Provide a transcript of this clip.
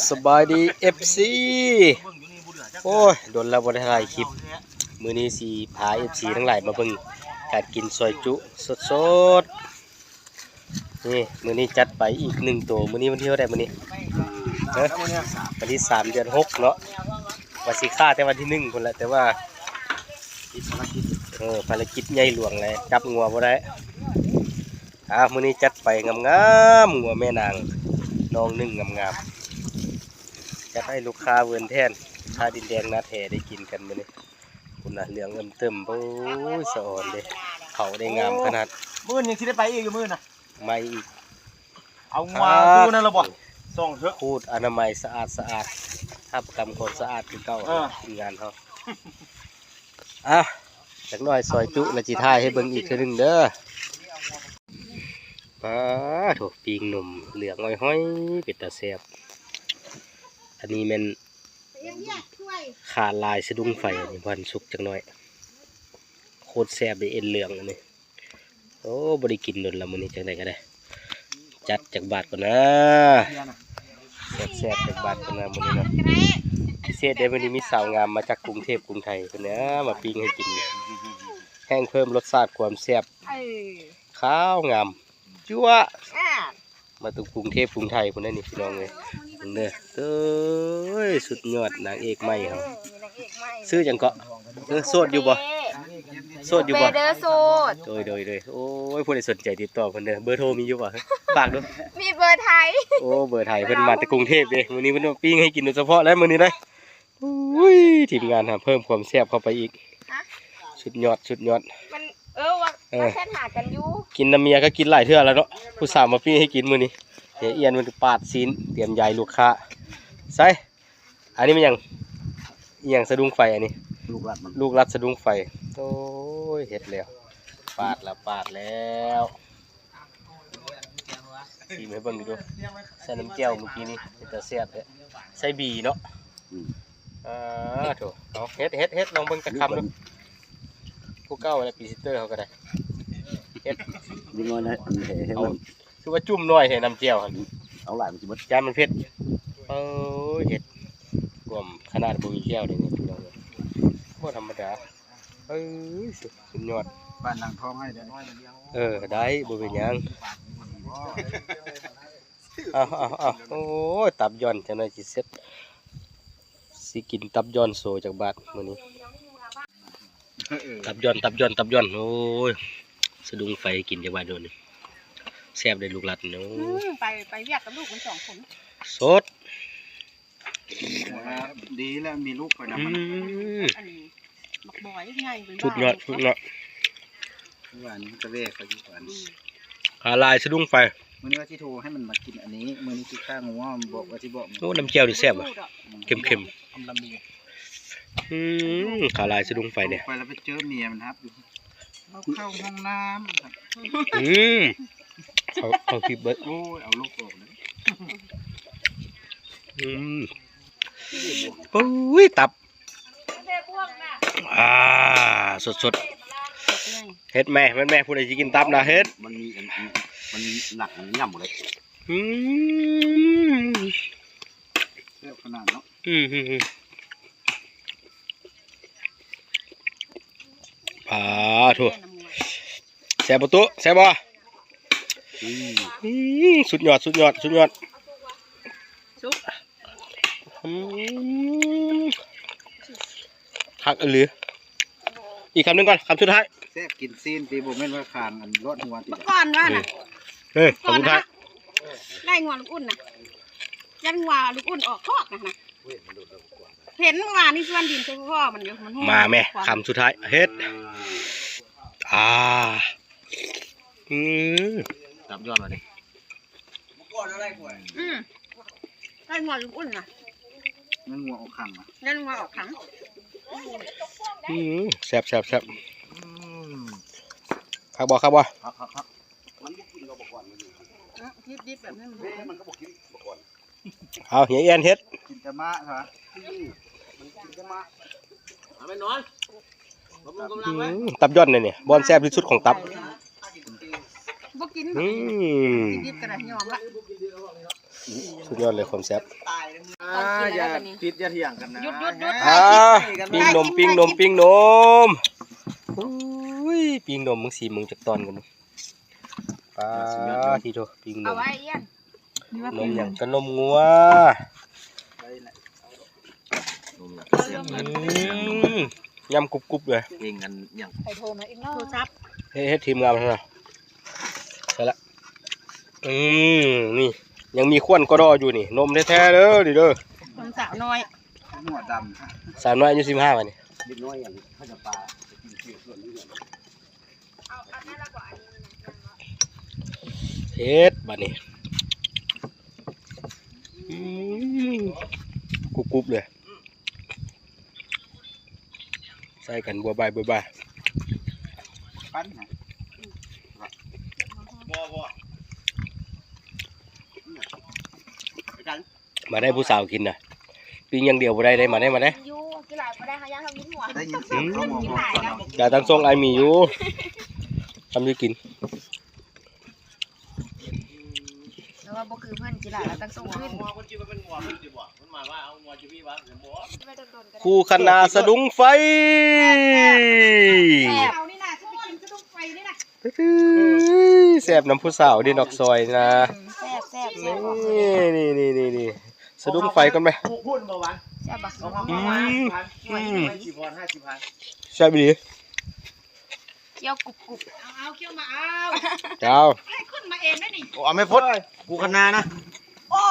ສະບາຍດີ ເອັຟຊີ ໂອ້ຍ ດົນແລ້ວບໍ່ໄດ້ຖ່າຍຄລິບ ມື້ນີ້ຊິພາ ເອັຟຊີ ທັງຫຼາຍມາເບິ່ງການກິນຊອຍຈຸສົດໆ ນີ້ ມື້ນີ້ຈັດໄປອີກໜຶ່ງໂຕ ມື້ນີ້ວັນທີເທົ່າໃດມື້ນີ້ ຮະ ວັນທີສາມ ເດືອນຫົກເນາະ ວ່າຊິຂ້າແຕ່ວັນທີໜຶ່ງພຸ້ນແຫຼະ ແຕ່ວ່າ ຕິດພາລະກິດ ເອີ ພາລະກິດໃຫຍ່ຫຼວງແຫຼະ ຈັບງົວບໍ່ໄດ້ ອ່າ ມື້ນີ້ຈັດໄປງາມໆ ງົວແມ່ນາງນ້ອງໜຶ່ງງາມໆ ຈັດໃຫ້ລູກຄ້າເວີນແທ່ນ ຄ້າດິນແດງນາແທໄດ້ກິນກັນມື້ນີ້ ພຸ້ນນະ ເຫຼືອງເອີ່ມເຕີມ ໂອ້ຍ ສະອອນເດ້ ເຂົາໄດ້ງາມຂະໜາດ ມື້ອື່ນຍັງຊິໄດ້ໄປອີກຢູ່ມື້ອື່ນນະ ໃໝ່ອີກ ເອົາງົວ ອ່າ ຕູ້ນັ້ນລະບໍ່ ສ່ອງເຖາະ ຂູດອະນາໄມສະອາດສະອາດ ຮັບປະກັນຄວາມສະອາດຄືເກົ່າ ເອີ ທີມງານເຮົາ ອ່ະ ຈັກໜ້ອຍຊອຍຈຸ ແລ້ວຊິຖ່າຍໃຫ້ເບິ່ງອີກເທື່ອໜຶ່ງເດີ ປາໂທ້ ປີ້ງໜຸ່ມເຫຼືອງຫອຍໆ ເປັນຕາແຊບ ອັນນີ້ແມ່ນ ຂາລາຍສະດຸ້ງໄຟ ອັນນີ້ພັນສຸກຈັກໜ້ອຍ ໂຄດແຊບເດ້ ເອັນເຫຼືອງອັນນີ້ ໂອ້ ບໍ່ໄດ້ກິນດົນລະມື້ນີ້ ຈັ່ງໃດກໍໄດ້ ຈັດຈັກບາດກ່ອນນາ ແຊບໆ ຈັກບາດກ່ອນນາມື້ນີ້ເນາະ ພິເສດເດ້ ມື້ນີ້ມີສາວງາມມາຈາກກຸງເທບກຸງໄທເພິ່ນນະ ມາປີ້ງໃຫ້ກິນ ແຮ່ງເພີ່ມລົດຊາດຄວາມແຊບ ເອີ ຂາວງາມ ຈົວະ ອ່າ ມາແຕ່ກຸງເທບກຸງໄທພຸ້ນນະນີ້ພີ່ນ້ອງເອີຍ ເບິ່ງເດີ ເອີຍ ສຸດຍອດນາງເອກໃໝ່ເຮົາ ເອີ ນາງເອກໃໝ່ ຊື່ຫຍັງເກາະ ເອີ ໂສດຢູ່ບໍ່ ໂສດຢູ່ບໍ່ ເປັນເດີ ໂສດ ໂດຍໆ ໂດຍ ໂອ້ຍ ຜູ້ໃດສົນໃຈຕິດຕໍ່ເພິ່ນເດີ ເບີໂທມີຢູ່ບໍ່ ຝາກດູ ມີເບີໄທ ໂອ້ ເບີໄທ ເພິ່ນມາແຕ່ກຸງເທບເດ້ ມື້ນີ້ເພິ່ນມາປີ້ງໃຫ້ກິນໂດຍສະເພາະແລ້ວມື້ນີ້ເດີ ໂອ້ຍ ທີມງານຫາເພີ່ມຄວາມແຊບເຂົ້າໄປອີກ ຮະ ສຸດຍອດ ສຸດຍອດ ມັນ ເອີ ວ່າ ເອີ ວ່າແຊດຫາກັນຢູ່ ກິນນຳເມຍກໍກິນຫຼາຍເທື່ອແລ້ວເນາະ ຜູ້ສາວມາປີ້ງໃຫ້ກິນມື້ນີ້ ເຮຍອຽນມັນປາດຊີ້ນ ຕຽມຢາຍລູກຄ້າ ໃສ່ ອັນນີ້ແມ່ນຫຍັງ ອີຫຍັງສະດຸ້ງໄຟອັນນີ້ ລູກລັດມັນ ລູກລັດສະດຸ້ງໄຟ ໂອ້ຍ ເຮັດແລ້ວ ປາດແລ້ວ ປາດແລ້ວ ຊີມໃຫ້ເບິ່ງດູ ໃສ່ນ້ຳແຈ່ວມື້ກີ້ນີ້ ເປັນຕາແຊບແທ້ ໃສ່ບີເນາະ ອືມ ອ່າ ໂທ້ ເອົາ ເຮັດ ເຮັດ ເຮັດ ລອງເບິ່ງຈັກຄຳດູ ຜູ້ເກົ່າແຫຼະ ພຣີເຊັນເຕີເຮົາກໍໄດ້ ເຮັດ ດີງອນນະ ເອົາ ຄືວ່າຈຸ່ມໜ້ອຍແທ້ນ້ຳແຈ່ວຫັ້ນ ເອົາຫຼາຍມັນຊິເບິດ ຢ້ານມັນເຜັດ ເອີຍ ເຮັດກວມຂະໜາດບໍ່ມີແກ້ວເດ້ນີ້ ພີ່ນ້ອງເອີຍ ບໍ່ທຳມະດາ ເອີຍ ສຸດຍອດ ບ້ານນາງທອງໃຫ້ເດີ ເອີ ໄດ້ ບໍ່ເປັນຫຍັງ ເອົາ ເອົາ ເອົາ ໂອ້ຍ ຕັບຢ່ອນ ຈັກໜ້ອຍຊິເສັດ ຊິກິນຕັບຢ່ອນໂຊຈັກບາດມື້ນີ້ ຕັບຢ່ອນ ຕັບຢ່ອນ ຕັບຢ່ອນ ໂອ້ຍ ສະດຸ້ງໄຟກິນຈັກບາດໂດນ ແຊບເດ້ລູກລັດ ໂອ້ ອືມ ໄປ ໄປວຽກກັບລູກມັນສອງຄົນ ສົດ ດີແລ້ວມີລູກໄປນຳ ອືມ ອັນນີ້ບັກບອຍໃຫຍ່ເປັນ ສຸດຍອດ ສຸດຍອດ ວານນີ້ມັນກະແວກໄປຢູ່ ອືມ ຂາລາຍສະດຸ້ງໄຟ ມື້ນີ້ວ່າຊິໂທໃຫ້ມັນມາກິນອັນນີ້ ມື້ນີ້ຊິຂ້າງງົວ ບອກວ່າຊິບອກ ໂອ້ ນ້ຳແຈ່ວນີ້ແຊບຫວະ ເຄັມໆ ອືມ ຂາລາຍສະດຸ້ງໄຟເດ້ ໄປແລ້ວໄປເຈີເມຍມັນຮັບຢູ່ ເອົາເຂົ້າຫ້ອງນ້ຳ ອືມ ເຂົ້າ ເຂົ້າຄລິບເບິດ ໂອ້ຍ ເອົາລູກອອກເລີຍ ອືມ ໂອ້ຍ ຕັບ ອ່າ ສົດໆ ເຮັດແມ່ ແມ່ນແມ່ ຜູ້ໃດຊິກິນຕັບນະ ເຮັດ ມັນມີອັນ ມັນໜັກ ມັນຫຍ້ຳບໍ່ໄດ້ ອືມ ແຊບຂະໜາດເນາະ ອືມ ປາໂທ້ ແຊບບໍ່ຕຸ ແຊບບໍ່ ອືມ ອືມ ສຸດຍອດ ສຸດຍອດ ສຸດຍອດ ສຸກ ອືມ ຄັກອີ່ຫຼີ ອີກຄຳໜຶ່ງກ່ອນ ຄຳສຸດທ້າຍ ແຊບກິນຊີ້ນຕິ ບໍ່ແມ່ນວ່າຄາງອັນລອດຫົວຕິ ກ່ອນວ່ານະ ເອີ ຄຳສຸດທ້າຍ ໄລ່ງົວລູກອຸ່ນນະ ຢ້ານງົວລູກອຸ່ນອອກຄອກນະ ເຫັນມື້ວານນີ້ຊວນດິນໃສ່ພໍ່ມັນຢູ່ ມັນຮູ້ ມາແມ່ ຄຳສຸດທ້າຍ ເຮັດ ອ່າ ອືມ ຕັບຍ້ອນວ່ານີ້ ອືມ ໄດ້ງົວຢູ່ອຸ່ນນະ ນັ້ນງົວອອກຂັງນະ ນັ້ນງົວອອກຂັງ ອືມ ແຊບໆໆ ອືມ ຄັກບໍ່ ຄັກບໍ່ ຄັກໆໆ ມັນບໍ່ກິນກໍບໍ່ກ່ອນ ອືມ ດິບໆ ແບບນັ້ນ ເອີ ມັນກໍບໍ່ກິນບໍ່ກ່ອນ ເອົາ ເຮຍອຽນເຮັດ ກິນແຕ່ມ້າຊະ ມັນກິນແຕ່ມ້າ ເອົາໄປນອນ ບຳລຸງກຳລັງເລີຍ ອືມ ຕັບຢ່ອນນີ້ ບ່ອນແຊບທີ່ສຸດຂອງຕັບ ບໍ່ກິນ ອືມ ກິນດິບກໍໄດ້ ຍອມລະ ສຸດຍອດເລີຍຄວາມແຊບ. ອ່າ ຢ່າຕິດຢ່າຖຽງກັນນະ. ຢຸດໆໆ ອ່າ ປີ້ງນົມ ປີ້ງນົມ ປີ້ງນົມ. ໂອ້ຍ ປີ້ງນົມ ມຶງຊີມ ມຶງຈັກຕອນກັນ. ປາ ທີ່ໂທ ປີ້ງນົມ ນົມຫຍັງກະນົມງົວ. ອືມ ຍຳກຸບໆເລີຍ. ເພງອັນຫຍັງ ໃຜໂທມາອີກເນາະ ໂທລະສັບ ເຮັດ ເຮັດທີມງານຫັ້ນນະ. ໃສ່ລະ. ອືມ ນີ້ຍັງມີຄວັນກໍດໍຢູ່ນີ້ ນົມແທ້ໆເດີນີ້ເດີ. ຄົນສາວນ້ອຍ ຫົວດຳ ສາວນ້ອຍອາຍຸສິບຫ້າ ບາດນີ້ ເດັກນ້ອຍຫຍັງເຂົາຈະປາໄປກິນເຂດສວນຢູ່. ເຮັດບາດນີ້ ອືມ ກຸບໆເລີຍ. ໃສ່ກັນບົວບາຍ ບົວບາຍ. ປັ້ນນະ ບໍ່ ບໍ່ ມາໄດ້ຜູ້ສາວກິນນະ ປີ້ງຢ່າງດຽວບໍ່ໄດ້ເດ້. ມາໄດ້ ມາໄດ້ ຢູ່ກິນຫຼາຍບໍ່ໄດ້ ເຮົາຢ້ານເຮົາວິນຫົວ. ໄດ້ຍິນສຽງເຂົາມອງໆ ດາຕັ້ງຊົງອ້າຍມີຢູ່ ທຳຢູ່ກິນ. ແລ້ວວ່າບໍ່ຄືເພິ່ນ ກິນຫຼາຍແລ້ວຕັ້ງຊົງຂຶ້ນ. ຄູຄະນາສະດຸ້ງໄຟ ແຊບ ເອົານີ້ນະ ຊິໄປກິນສະດຸ້ງໄຟນີ້ນະ. ແຊບນຳຜູ້ສາວເດ້ ນອກຊອຍນະ. ແຊບໆໆ ນີ້ໆໆ ສະດຸ້ງໄຟກ່ອນໄປ. ແຊບບໍ່? ອືມ ແຊບອີ່ຫຼີ. ເຄີຍກຸບໆ ເອົາ ເອົາ ເຄີຍມາເອົາ ເຈົ້າ ໃຫ້ຂຶ້ນມາເອງໄດ້ນີ້. ໂອ້ ເອົາແມ່ພົດ ປູຄະນານະ. ໂອ້